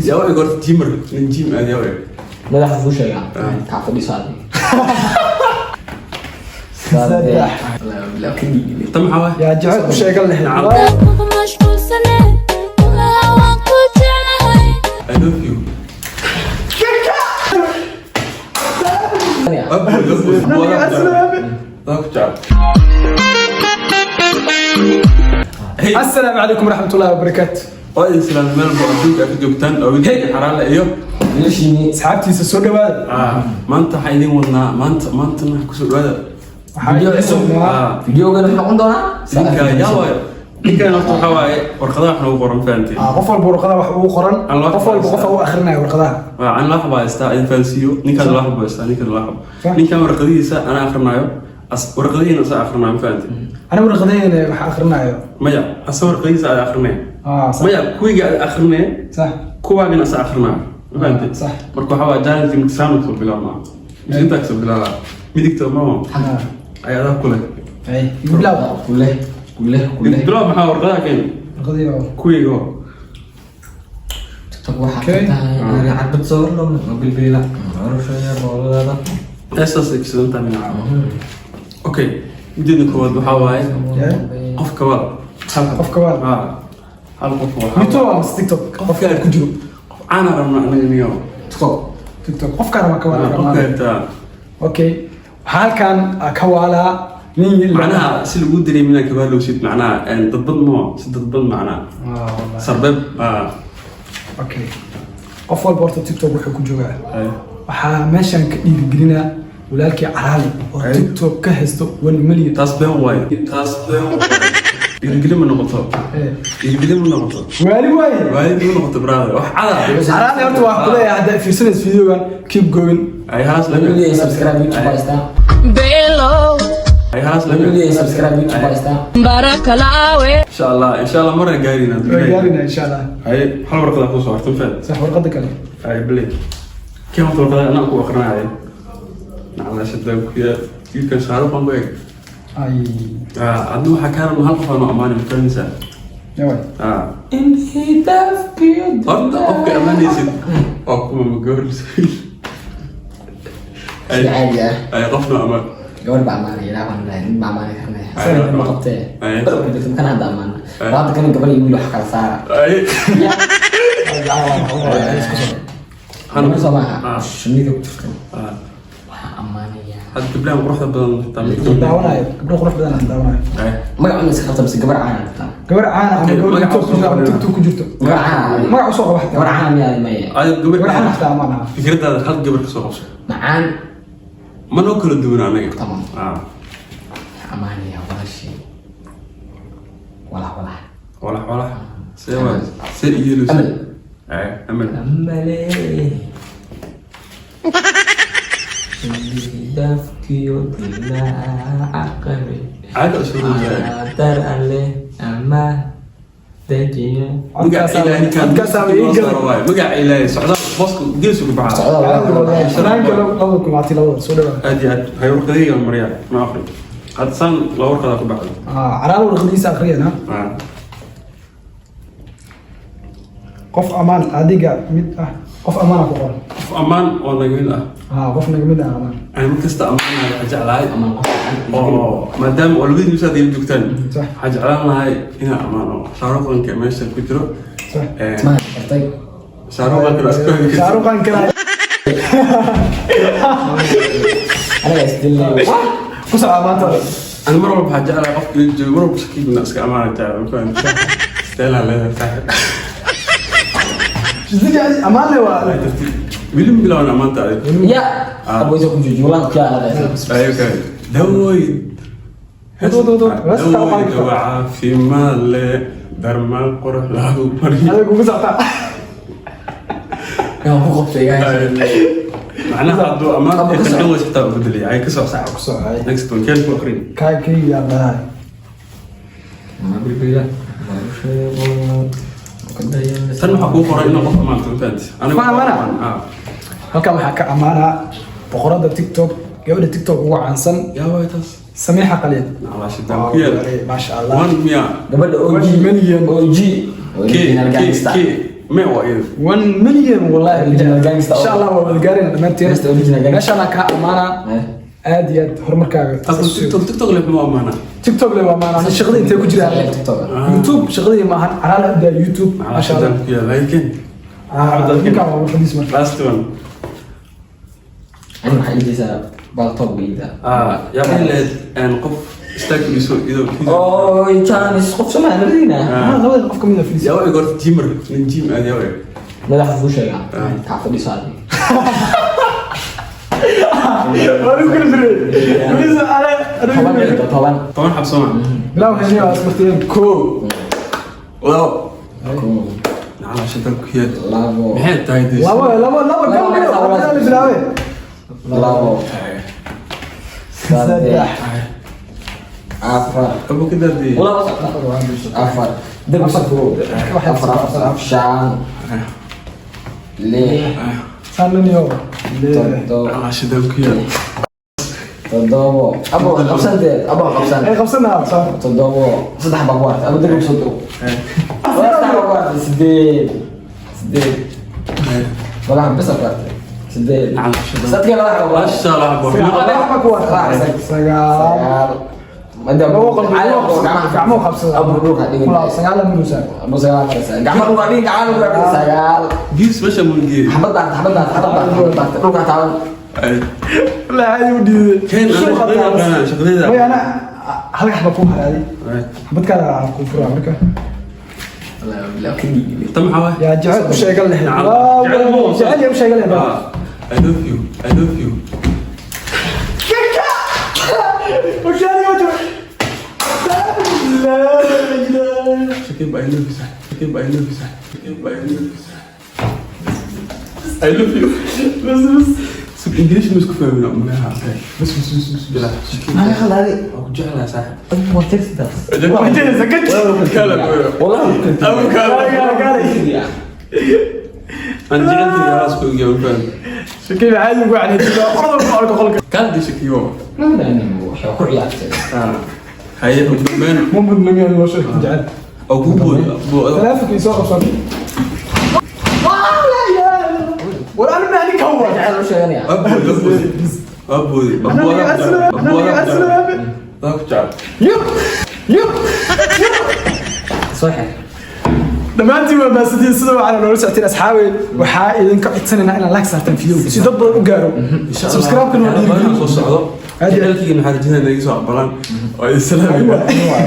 Yaa u eg horta gymmer, nin gym aad yaa u eg. Madaxa kuu sheegaa, kaa fadhiso adiga. Saddex. Wallaahi ka dhiigile. Tan maxaa waay? Yaa jecel u sheegan lahayd? Nacam. I love you. Waa ku jecel. Hey, Assalaamu calaykum waraxmatullaahi wabarakaatu. Waa idin salaamay meel walba adduunka aad ka joogtaan oo wiilkii xaraale iyo Wiilashiini. Asxaabtiisa, soo dhawaada. Ah, maanta waxaan idin wadnaa maantana kusoo dhawaada. Waxaa Video idin cusub. wadnaa. Ah, Videogan wuxuu noqon doonaa ninka yaa waayo, ninkan horta waxaa waaye warqadaha wax noogu qoran, fahanteen? Ah, qof walba warqadaha wax ugu qoran. Allah. Qof walba qof u akhrinaya warqadaha. Waa an loo xabo haystaa, idin fahansiiyo. Ninkaan loo xabo haystaa, ninkaan loo xabo. Sax. Ninkan warqadihiisa anaa akrinaayo, warqadihiina asaa akrinaayo, ma fahanteen? Aniga warqadahayna waxa akhrinayo. Maya, asa warqadihiisa aad akrinaya. Ah, sax. Maya, kuwiga aad akrinaya. Sax. Kuwaagana asaa akrinaayo, ma fahanteen? Sax. Marka waxaa waa challenge imtixaan kasoo bilaabmaa, mise intaa kasoo bilaabaa midigta mama ay adaa ku leh. Ay, igu bilaab. Kule kule kule. Bilaab, maxaa warqadaha keen? Warqadii oo Kuwiga. TikTok waxaa Okay. ka tahay aniga cabad soo lom bilbilila noloshaya boolada. Heestaas ay kasidan tahay. Okay, mideeda koowaad waxaa waaye qof kawaal. Qof kawaal. Ah, hal qof waxaa YouTube ama TikTok, qofka aad ku jiro? Qof caana rabna anaga niyo. TikTok. TikTok qofka raba ka waala. Qofka hertaa. Okay, waxaa halkan ka waalaa nin Macnaha si lagu dareemi inaa kabaalowsid, macnaha dadbad mo si dadbad macnaha. Ah, wallahi. Sarbeeb ah. Okay, qof walba horta TikTok wuxuu ku joogaa. Ay. Waxaa meeshan ka dhiirigelinaa walaalkii Caraali oo Ay. TikTok ka haysto 1 million. Taas been waaye, taas been waaye, dhiirigelin ma noqoto. Dhiirigelin ma noqoto. Waali waaye. Waalid ma noqoto, brother, wax cada. Caraali horta waa kuleeyahay, haddaa fiirsanaysa videogan, keep going. Ay halaas laga Weligeey subscribe YouTube haystaa. Ay halaas laga Weligeey subscribe YouTube haystaa. Insha Allah, insha Allah, marna gaarina. Waa gaarina, insha Allah. Ay, hal warqada ku soo hartan, faham? Sax, warqada kale. Ay bilay keen horta warqada anaa ku aqrinaya, nacala shadaa ku yaa wiilkan Shaaruq aan ku eg. Ay. Ah, adna waxaa kaa rabna hal qof aanu ammaani, ma fahmaysaa? Yawaay. Ah, horta qofka ammaanaysid waa kuma, ma gabar mise wiil? Si caadi ah. Ay, qofna ammaan. Gabar baa ammaanaya, ilaa baan dhahay nin baa ammaani karnaya. Ay. Ma qabtee? Ay. Gabar ku jirta kan hadda ammaana. Ay. Hadda kan gabar iyo wiil wax kala saara. Ay. Gabar soo maaha. Ah. Shinnida ku jirta. Ah. Waxaa ammaanaya. Hadda gabdhahan quruxda badan xitaa mid ka mid ah. Daawanayo gabdho qurux badan aan daawanayo. Ay. Magac una iska qabta mise gabar caan qabtaa? Gabar caan ama Okay, gabar magaca TikTok ku jirto ama usoo TikTok ku jirto. Gabar caan. Magac usoo qaba xataa. Gabar caan miyaa maya? Ay, gabar. Gabar caan xataa ma aha. Fikradaada hal gabar ka soo qabso. Macaan. Ma noo kala duwan anaga. Tamam. Ah. Waxaa ammaanaya walaashii. Walax walax. Walax walax, see waay, see iyeeleysa? Amal. Ay, amal. Amale. Shinnidafkiyo dilaaca qabe. Caada usoo dhawaada. Dar alle ama dejiyo. Magaca Ilaahay ninkaan. Codkaasaa ii galay. Waaye magaca Ilaahay, socdaal booska geesu ku baxaa. Socdaal. Fanaanka 2022 soo dhawaada. Aad iyo aad hay warqadayga mariya ma aqri, hadda saan laba warqadaa ku baxday. Ah, Caraali warqadiisa akhriyana. Ah. Qof amaan adiga mid ah, qof amaana ku qoran. Qof ammaan oo naga mid ah. Ah, qof naga mid ah amaan. Ani mar kasta ammaanayo waxaa jeclahay Amaan qof. Oo maadaama oo labadiin misaad ila joogtaan, Sax. waxaa jeclaan lahay inaan ammaano Shaaruqanka meesha ku jiro. Sax. Timaha xirtay. Shaaruqanka waa isku hagi kartid. Shaaruqan kala. Anaga isdilnay. Ku socda maanta. Ani mar walba waxaa jeclahay qofka ila joogo, mar walba shakiibna iska ammaana jecla, ma fahamtid? Steelaa leedahay, saaxiib. Sidii amaan le waa. Ay, tartiib, weli ma bilaaban ammaanta adig. Ya. Aboysa ku joojiyo walaan ku yaa la. Ay, okay, dawooy. Wado, wado, wado. Heesta Dawooy, qaadi kartaa. dawa caafimaad leh, darmaan qurux lagu mariyo. Adiga kugu soctaa. Yaa ku qabtay guys. Macnaha hadduu ammaan Ama ay ka soco. qancin weyso xitaa u bedelaya. Ay, ka soco. Ku socay. Next one keen ku aqrin. Kaa kayga dhahay. Ma bilbila. Ma sheego. Tan waxaa kuu qoray inuu qof ammaanto, ma fahanti? Anigu Ma ammaana? Ah. Halkan waxaa ka ammaanaa boqorada TikTok, gabadha TikTok ugu caansan. Yaa waay taas? Samiixa Qaliil. Naclaa shidaan ku yaal. Maasha Allah. One miya? Gabadha OG. 1 million. OG. K Original K gangster. K. Me waa iyada. 1 million wallahi. Original gangster. Insha Allah waa wada gaarayna dhammaanteen. Best original gangster. Meeshaan aan kaa amaanaa aad iyo aad horumarkaaga. Abu TikTok le ma amaana. TikTok le waa maanaa shaqada intay ku jiraan. TikTok. YouTube shaqadii maahan calaal abdaa YouTube, maasha Allah. Ya, laakiin Ah, ninkaan waa fadhiis marka. Last one. Ani waxaa iidaysaa baltoob iida. Ah, yaa leed een qof istaag fadhiiso iyadoo Oo jaanis qof Soomaali nabadiina. Ah, labada qof kamid ah fadhiis. Yaa u eg horta gymmer, nin gym aad yaa u eg. Madaxa kuu sheegaa. Kaa fadhiso adi. Waa lagu kala jiray. Fadhiis ale. 10 iyo 10. 10 xab soo ma. Bilaw heshiin waa ismarteen. Kow, labo. Kow. Nacala shadal ku yaal. Labo. Maxay tahay this? Labo, labo, labo, Labo, labo, labo, labo, bilaawe. Labo. Saddex. Afar. Abu ka daadiyey. Labo. Afar. Darbi kow. Afar, afar, shan. Lix. Sananiyo. Toddoba. Nacala shadal ku yaal. Toddobo. Abo qabsanteed. Abo qabsan. Ay qabsanaa soo. Toddobo. Saddex baa ku hartay. Abo darbi kusoo duub. Saddex baa ku hartay. Sideed. Sideed. Madaxa bes aa ku hartay. Sideed. Nacala shadal. Sadka laba xabo. Masha Allah, xabo. Laba ku hartay. Sagaal. Sagaal. Mada Labo qalbi. Gacmo qabsada. Abu dhulka dhigin. Kula sagaal minuusa. Abu sagaal maraysa. Gacmo dhulka dhigin, gacmo dhulka dhigin. Sagaal. Gees meesha mun geeyey. Xabad baarta, xabad baarta, xabad baarta, xabad baarta. Dhulka taaban. La ay u diiday. Keen, ana shaqadayda aqaanaa, shaqadayda. Way ana hal xabad ku haraaday. Xabadkaada aan ku furaa marka. Wallahi billahi ka dhiigay. Tan maxaa waay? Yaa jecel u sheegan leh. Nacam. Waa Jecel ma waa. jecel yaa u sheegan leh. Ah, I love you. I love you. Ushaadi wajhu. La ilaha. Shakib, I love you. Shakib, I love you. Shakib, I love you. I love you. بس بس. Sug English ma isku fahmin umaleha. بس بس بس بس. Bilaa. Shakib. Maxaa khalaaday? Waa ku jeclahay saaxib. Adigu waa tirsidaas. Wajhisa kad. Kala. Wallahi. Abu kala. Kale kale. Aan jecelkayga halaas ku ogiyaa, ma fahmin. Shakib caadi ugu canajiba. Ordo ku arko qolka. Kala Shakib waa. Waxay ku ciyaartay. Ah. Haye, ugu dambeyn. Ma mudna miyaan loo sheegin jecel. Oo kuu boodo. Taleefanka soo qabsan. War ana ma ani kawa. Jecel u sheeganaya. Waa boodi, waa boodi. Waa boodi. Ana niga asla. Ana niga asla. Waa ku jecel. Yup. Yup. Soo xir. Dhammaantiin waa mahadsantihiin sida waxaana noola socoteen asxaabey. Waxaa idinka codsanaynaa inaad like saartaan video si dad badan u gaaro. Subscribe-kana waa Badan soo dhiirigelin. socdo. Aad iyo aad. Jecelkayga maxaa rajinaya inaga soo aqbalaan. Waa idin salaamaya. Aywa.